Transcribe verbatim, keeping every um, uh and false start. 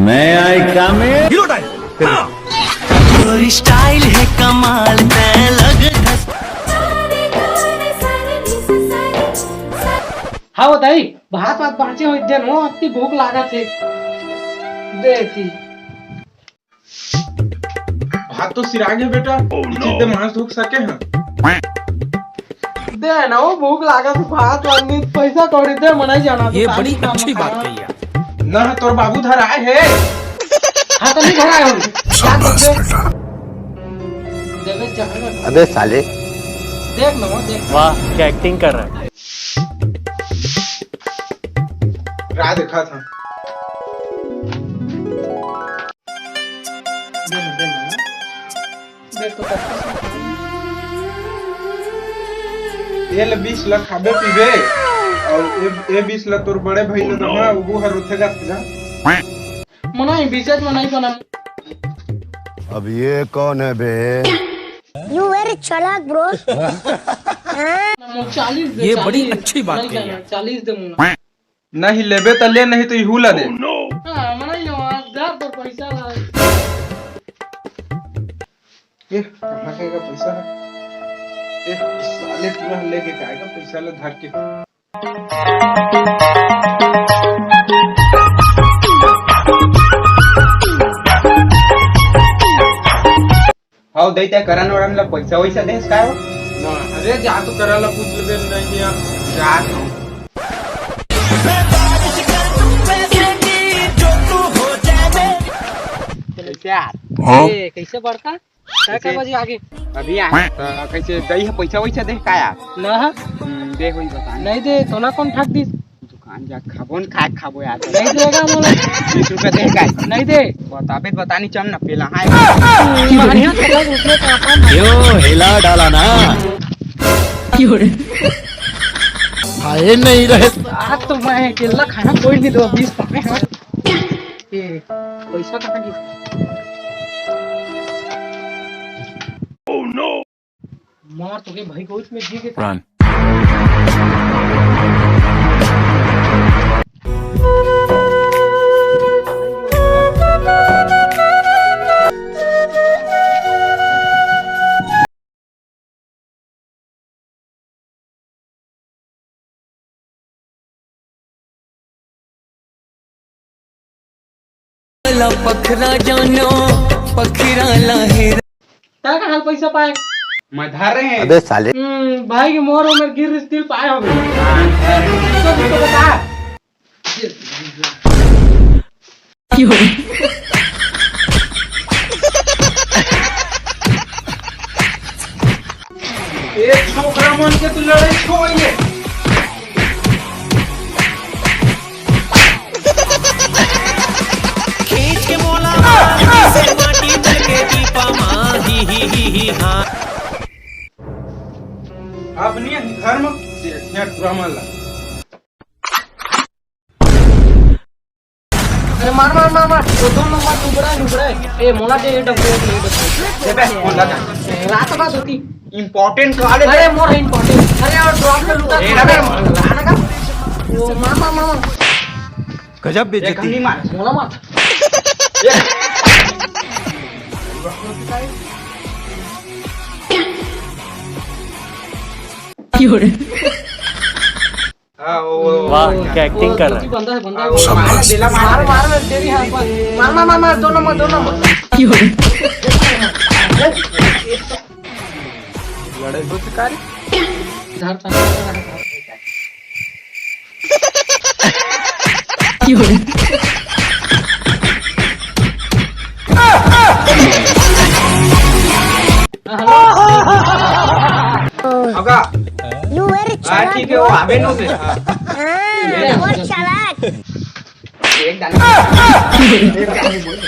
May I come in? तोर style हे कमाल, तैं लग धस। हाँ वो दाई, भात वात बाँचे होही दे न, अत्ती भूख लागत हे। दे ती। भात तो सिरागे बेटा, इसी दे मांस धुक सके हैं। दे ना, वो भूख लागत हे, भात वात नहीं, पैसा कौड़ी दे, मनाई जाना तो ये बड़ी अच्छी बात कही यार। ना, तोर बाबू धर आए हे। हाँ, तो नहीं धर आए हो। क्या करते? देवे चाहना। अबे साले। देख ना, देख। वाह, क्या एक्टिंग कर रहा है। राह देखा था। दे ना, दे ना। देख तो कब ये ले बीस लाख खाबे पीबे, और ये, ये बीस लाख तोर बड़े भाई ले दूंगा, वो हर उठेगा तेरा। मनाई, बीस लाख मनाई बना। अब ये कौन है बे? You very चालाक bro। चालीस दे, ये बड़ी चालीस। अच्छी बात नहीं कही जाना, यार। चालीस दे मुन्ना। नहीं लेबे त ले, नहीं तो इहू ला दे। हाँ, मनाई लो, आप जा तो पैसा ला। ये कहाँ के का पैसा है? ये साले पूरा लेके जाएगा पैसा ले धर के। हव दई, तैं करन वरन ला पैसा वैसा देस का हो? ना, अरे जा तो करा ला पूछ लेबे, नहीं दिया। जा तो। कैसे यार? हाँ? ए, कैसे बढ़ता? कै, कै कैसे? बजे आगे? अभी आ। तो कैसे दई है पैसा वैसा दे का यार? ना। हम्म, दे होई बता। नहीं दे, तोला कौन ठग दिस? दुकान जा खाबो न, खाए खाबो यार। नहीं देगा मोला। बीस रुपया दे का? नहीं दे। बताबे त बतानी चम ना पेला है। मानिया तो बस उसने तो अपन यो हिला डाला ना। खाए नहीं रहे। आज तो मैं अकेला खाना कोई नहीं दो, बीस पाए हैं। ए, पैसा कहाँ गया? मार तो के भाई को इसमें जी के। Run। ला पखरा जानो, पखरा ला हेरा। तै कहाँ ले पैसा पाए? मैं धर रहे हैं। अबे साले। हम्म, भाई के मोर उमर गिर रिस तिल पाए हो। हाँ, धर रहे हैं। तो तुमको बता। ए छोकरा मन के तू लड़े छोइए। खींच के मोला माटी भर के दीपा मा, ही, ही, ही, ही, हाँ। अब नहीं घर में देखिया ड्रामा ला। अरे मार, मार, मार, मार। वो दोनों मार, नुबड़ा है, नुबड़ा है। ए, मोला दे, ये डब्बे में नहीं बचते। दे बे, मोला दे। रात बात होती। Important call है। अरे, मोर important। अरे, और ड्रॉप में लुका ए, दे। अबे, लाना का? ओ, मार, मार, मार, मार। गजब एक बेइज्जती। हम नहीं मार। मोला मार। क्यों रे? हाँ, वो, वो, वाह, वो, क्या एक्टिंग कर रहा है। बंदा है, बंदा है। हाँ, वो मार, बेला मार। मार, मार, मार, तेरी हाथ पर। मार, मार, मार, मार, दो नंबर, दो नंबर। लड़ाई हो चुका रे। इधर था। अगा। You very हाँ, चालाक ठीक है, वो bro। आबे नो से। हाँ, बहुत चालाक। एक दाना। एक दाना बोल।